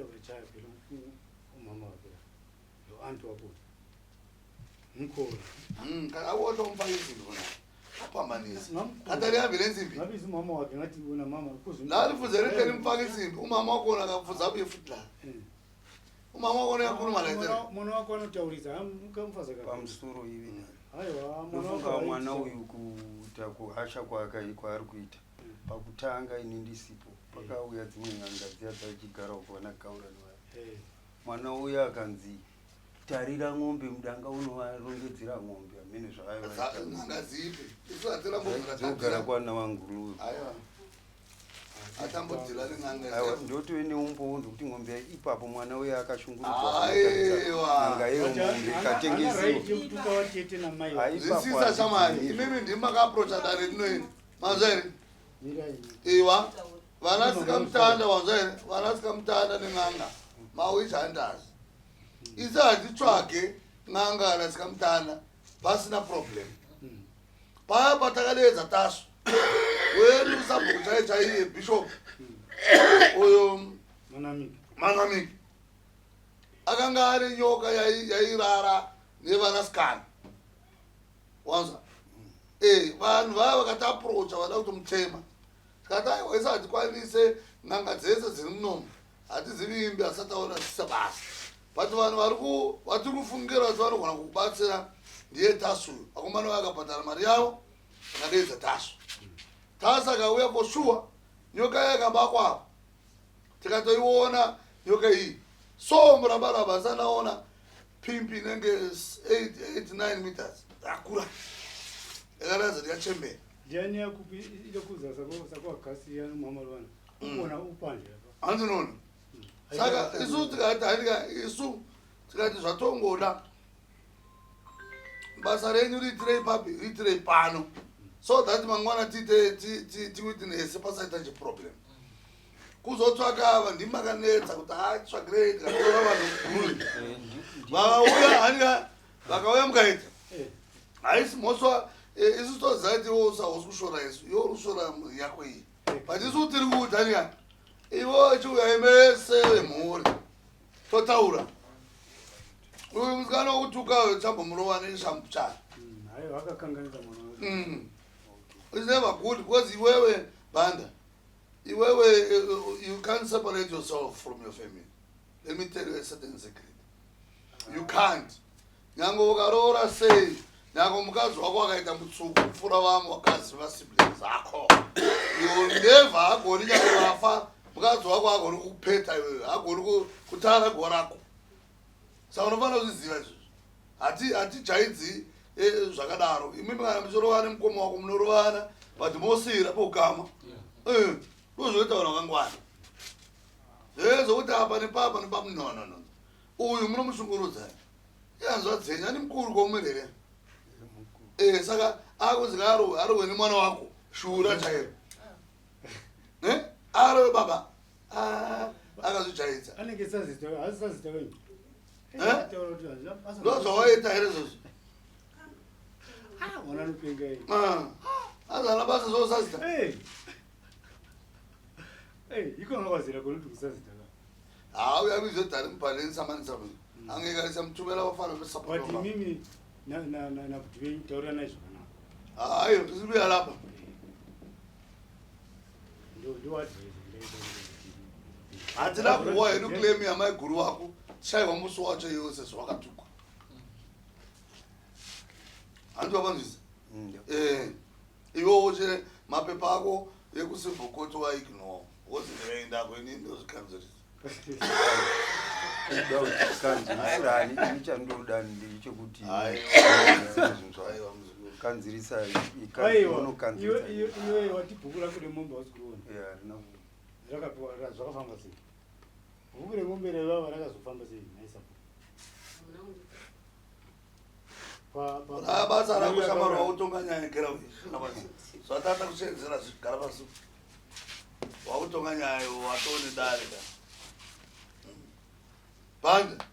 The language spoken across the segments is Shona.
Wabuya wachaya phela umama wakhe lo anti wakuyo ngikhona. Awotomfaka insimbi khona aphambanise kanti alihambi le nsimbi. Ngabiza umama wakhe ngathi wena mama kuze La lifuze lihle limfaka insimbi, umama wakhona akafuze abuye futhi la. Umama wakhona uyakhuluma la ecele. Mwana wako anotaurisa mukamufaza ka Pamusoro ivi nayo. Aiwa, mwana Ndofunga wako mwana aitisa. uyu kuita kuhasha kwake kwaari kuita. Pakutanga ini ndisipo, pakauya dzimwe n'anga dziya dzaichigara uko vana Gaurani vaya. Mwana uya akanzi tarira ng'ombe mudanga unovarongedzera ng'ombe hamene zvavaivaita. N'anga dzipi? Isu hatirambobvira Dzogara tadira. kwana vanguruve. Aiwa. Atambodzira nen'anga. Aiwa, ndotove neumbowo ndekuti ng'ombe ipapo mwana uya akashungurudzwa. Aiwa. N'anga iyo ng'ombe ikatengesiwa. Yekutuka vatete namai. Ai. Zwisisa shamwari, imimi ndimi makaapproacha dare rino iri. Manzwa here? Mirai. Iwa, vana sikamutanda wanzwa here? Vana sikamutanda nen'anga, mawitch hunters. Isi hatitsvage n'anga kana sikamutanda pasina problem. Paya patakadeedza Tasvu, wedu sabhuku chaiye chaiye bishop uyo Manamiki. Manamiki akanga ari nyoka yairara nevanasikana wanzwa. Vanhu vaya vakatiapproacha vada kutomutema, tikati aiwa, isi hatikwanise n'anga dzese dziri munomu, hatizivi imbi asati aona zisa basa, but vanhu vari vatiri kufungira kuti vanogona kukubatsira ndiye Tasuyo. Vakomana vakabhadhara mari yavo, vakadeedza Tasu. Tasu akauya, for sure nyoka yakabakwa apo tikatoiona nyoka iyi. So murabaraba asanaona pimpi inenge 8 8 9 meters yakura, yakaratidza kuti yachembera. Ndiani yakupi ilokuza sakwagasi umama lwana ubona upandle lapha. Hanzi unoona, saka isu tikati handika, isu tikati zvatongoda basa renyu riitirei papi, riitirei pano, so that mangwana tiite tiwitness pasaita chiproblem. Kuzotsvaka ava ndimakanetsa kuti atsvagirei, tikatora vanhu guru vakauya handika, vakauya mukaita. Haisi mhosva, isu toziva kuti iwe usausi kushora isu, iwe uri kushora mhuri yako iyi, but isu tiri kuti handika, ivo chiuyai mese vemhuri totaura. Uyu musikana wokutuka chambomurova neshambu chake. Aiwa, akakanganisa mwana wake. It's never good because iwewe banda iwewe, you can't separate yourself from your family. Let me tell you a certain secret: you can't. Nyange ukaroora sei, nyange mukadzi wako akaita mutsuku kupfuura vamwe vakadzi vasiblings ako, you never hagoni. Nyange vafa, mukadzi wako hagoni kukupeta iwewe, hagoni kutara guva rako. Saka unofanira kuzviziva izvozvo. Hatijaidzi zvakadaro. Imimi kana muchirovana nemukoma wako, munorovana but mosiyira pokama. Ndozvoita vanhu vakangwana zvokuti apa nepapa nepapa. No, no, no, uyu munomushungurudza, ihanzva dzenyu ani mukuru kwamumirere. Saka akuzi arowe arowe nemwana wako shura chairo. Arowe baba. Ah, akazvijaidza. Anenge sazita haasi sazita wenyu. Eh? Ndo zvawaita here izvozvo? Mwana anopenga iyi. Ah, azana basa zvosazita. Iko ngakwazira kona kuti kusazita ka. Ha, uyabizodhari mubhaleni samanisa angekaisa muthumela vafana But besapota. imimi nakuti venyu tauranai zvakanaka. Hayi, sibuya lapha. Ndo advice ndaita. Hatina kuwa hedu claim yamaiguru wako, shaiwa musi wacho iwe sezvo wakatukwa. Handi wapanzwisa? Iwewo chere mapepa ako ekucivil court waignore, wozi ndikaendako ini ndozvikanzurisa. Kuda kuti kanzirisirani, ini chandoda ndechekuti zvinhu zvayo Aiwa, muzukuru. kanzirisa. Aiwa, Unokanzirisa. iwe wati bhuku rako remombe hausi kuriona. Rakapiwa zvakafamba sei bhuku remombe revava, rakazofamba sei naisapo? Basa rako shamwari, wakutonga nyaya gera zvatata kushedzera zvigara pasi, wakutonga nyaya iwe watone dare ka banda.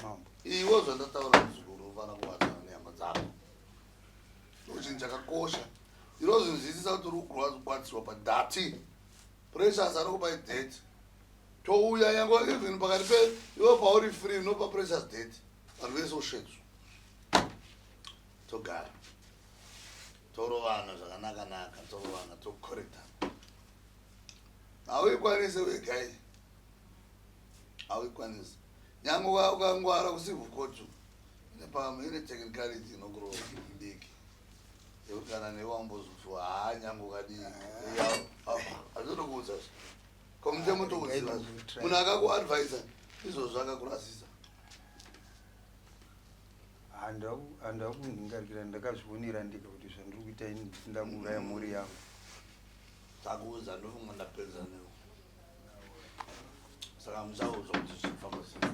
Mambo. Iwe zvandataura, muzukuru, unofanira kuwadzana nehama dzako, ndo chinhu chakakosha. Inozvinzwisisa kuti uri kugwadziwa padhati, Precious anokupai date. Touya nyange even pakati pe iwe pauri free unopa precious date. Vanhu vese usvetsu. Togara. Torovana zvakanaka naka, torovana tocorrecta. Hauikwanise wega iyi. Hauikwanise. Nyange ukangwara kucivil court ine ine technicality inokurova diki. Yekuti kana newe wambozopfiwa haa nyange ukadii. Hazvinokuudza zve. Komutemo touziva zve. Munhu akakuadvisa izvozvo akakurasisa. Handakunhingarikira ndakazvionera ndega kuti zvandiri kuita ini ndisina kuuraya mhuri yangu. Takuudza ndofunga ndapedza newe. Saka muchaudzwa kuti zvichifamba sei.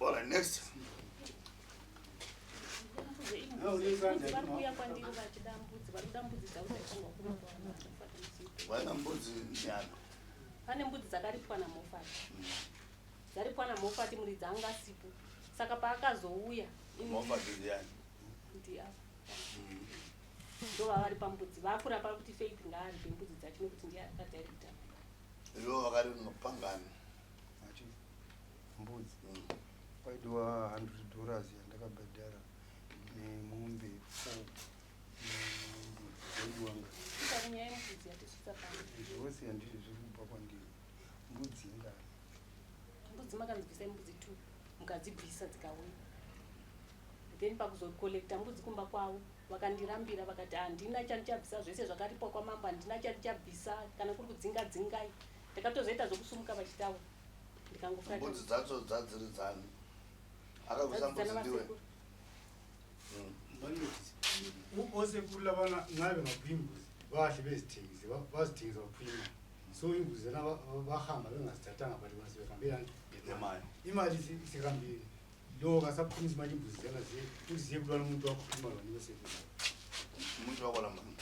Alright, next. Vari kuuya kwandiri vachida mbudzi, vari kuda mbudzi dzavo dzaifanirwa kuripwa namofati. Vaina mbudzi nyana. Pane mbudzi dzakaripwa namofati. Dzaripwa namofati muridzi anga asipo. Saka paakazouya Mofati ndiani? Ndi apa. Ndova vari pambudzi. Vakuramba kuti Faith ngaaripe mbudzi dzacho nekuti ndiye akadirecta. Ivo vakari pangani. Ati mbudzi paidiwa $100 yandakabhadhara nemombe 4 nembudzi dzaidiwa nga Ita nyaya yembudzi yatisvitsa pano. Zvose handizvo zviri kubva kwandiri. Mbudzi ingani? Mbudzi makanzibvisai mbudzi 2 mukadzibvisa dzikauya. Then pakuzokolekta mbudzi kumba kwavo vakandirambira vakati handina chandichabvisa zvese zvakaripwa kwamambo handina chandichabvisa kana kuri kudzinga dzingai. Ndakatozoita zvokusumuka vachitaura. Ndikangofura. Mbudzi dzacho dzadziri dzani. Akabvisa mbudzi ndiwe. Osekuru labana nxa bengaphiwa imbuzi bahle bezithengise bazithengisa baphiwa imali. So imbuzi zana bahamba bengazithathanga but bona sebehambelana Nemali. Imali isihambile. Lo kasaphumisi manje imbuzi zana ziye ukuthi ziye kulwana umuntu wakhuluma lona besekuru. Umuntu wakwala mani.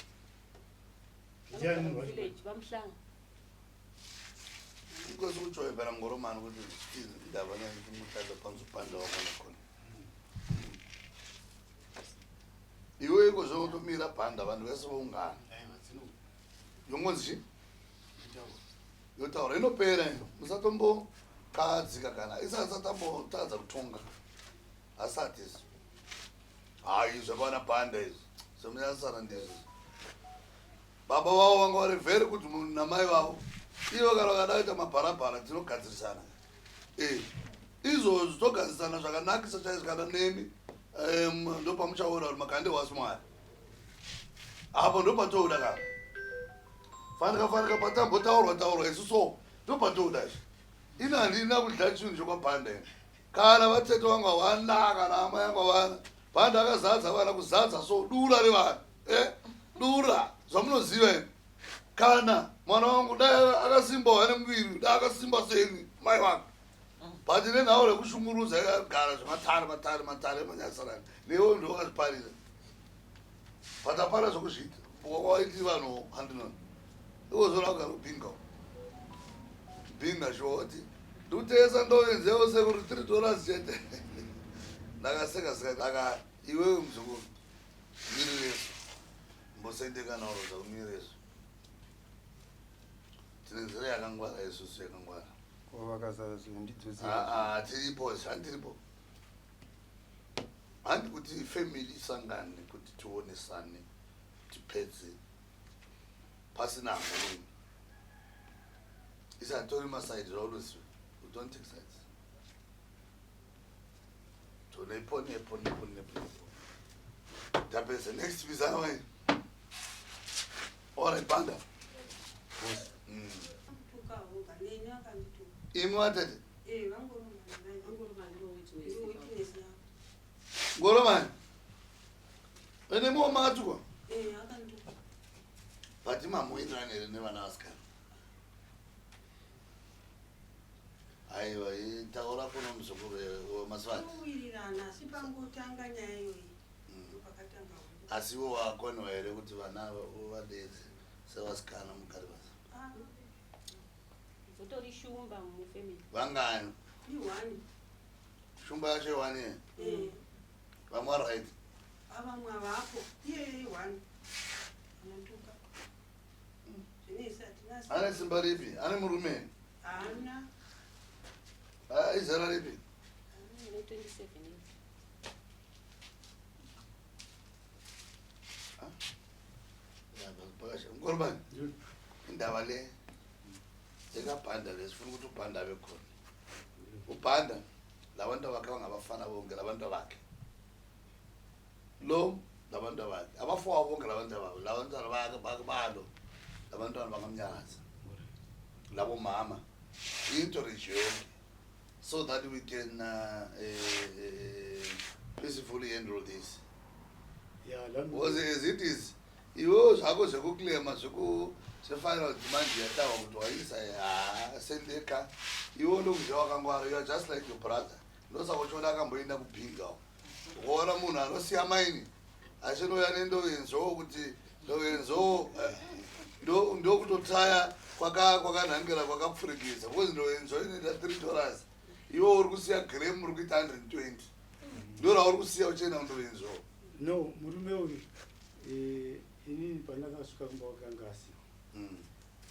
Ndiyani munhu wacho? Village vamhlanga. Inkosi kujoye phela ngoromani ukuthi indaba nje umuntu phansi upanda wakhona khona. Iwe iko zvokutomira bhanda vanhu vese voungana. Aiwa dzino Yongonzi chii? Yotaura inopera iyo. Musatombokadzika kana isati satambotadza kutonga. Asati izvi. Hayi zvavana bhanda izvi. Zvemunyasana ndizvo. Baba vavo vanga vari very good munhu namai vavo. Ivo kana vakada kuita mabharabhara tinogadzirisana. Eh. Izvozvo togadzirisana zvakanakisa chaizvo kana nemi. Ndopamuchaona kuti makande wasi Mwari. Apo ndopatoda kana. Fanika fanika patambotaurwa taurwa isu so ndopatoda izvi. Ini handina kudya chinhu chekwabhanda ini. Kana vatete vangu havana kana amai vangu havana. Bhanda akazadza vana kuzadza so dura revana. Dura zvamunoziva ini. Kana mwana wangu dai akasimba ane muviri dai akasimba seni mai vangu. But nenhau rekushungurudza akagara zvematare matare matare emanyasarani. Newe ndiwe wakazviparira. But hapana zvekuzviita. Waiti vanhu handinoni. Iwo zora kugara kubhinga. Bhinga shoti. Ndikutengesa ndove nzevo sekuru $3 chete. Ndakaseka seka aka iwewe muzukuru. Mirireso. Mbosendeka nauro zakumireso. Tine nzira yakangwara isusu yakangwara. Ko vakazazondidzosera. Ah, tiripo, handiripo. Handi kuti family isangane kuti tionesane tipedze pasina hamoni. Isatori masaidi zvaunoziva. We don't take sides. Tonepo nepo nepo nepo nepo. Tapedza next vizana wena. Alright, banda. Boss. Imi watete? Ngoromani. Ene mo makatukwa? But mamuindirana here nevana vasikana? Aiwa, taura kuno muzukuru wemaswati. Tinowirirana asi pangotanga nyaya iyoyi ndopakatanga hondo. Asi iwe wakoniwa here kuti vana uvadedze sevasikana mugari basa? Ah, Zotori shumba mufamily. Vangani? I1. Shumba yacho i1 here? Eh. Vamwe vari right? Avamwe avapo. Iye i1. Anotuka. Zvinesi hatina Ane simba ripi? Ane murume? Haana. Ah, izera ripi? Ane 27 years. Nkorobani, indaba le ekabhanda le sifuna ukuthi ubhanda abe khona. Ubhanda labantu bakhe bangabafana bonke labantu bakhe. Lo labantu bakhe, abafowabo bonke labantu babo, labantwana bakhe bakhe balo, labantwana bakamnyakaza. Labomama into yonke so that we can peacefully handle this. Ya, lami Because as it is, iwo zvako zvekuclaima zvefinal demand yatawa kuti waisa ha sendeka iwo ndokuziva wakangwara. You are just like your brother. Ndosaka uchiona akamboenda kubhinga ukaona munhu anosiya maini achinouya nendoenzo kuti ndoenzo ndokutotaya kwakanhangira kwakapfurikidza because ndoenzo inoita $3, iwo uri kusiya gram uri kuita 120, ndo rauri kusiya uchienda kundoenzo. No, murume uyu inini pandakasvika kumba kwake anga asipo,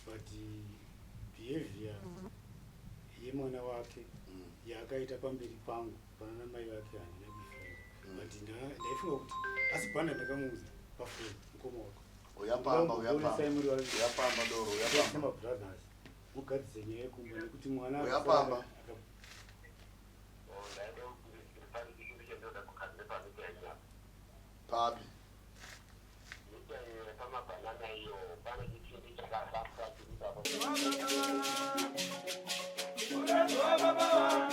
but behavior yemwana wake yaakaita pamberi pangu pana namai vake handina kuifunga. But ndaifunga kuti asi bhanda ndakamuudza pafoni, mukoma wako Uyapamba, uyapamba. Onesai muri vaviri. Uyapamba doro, uyapamba. Mabrothers mugadzise nyaya yekumba nekuti mwana Uyapamba. Papi? Baba,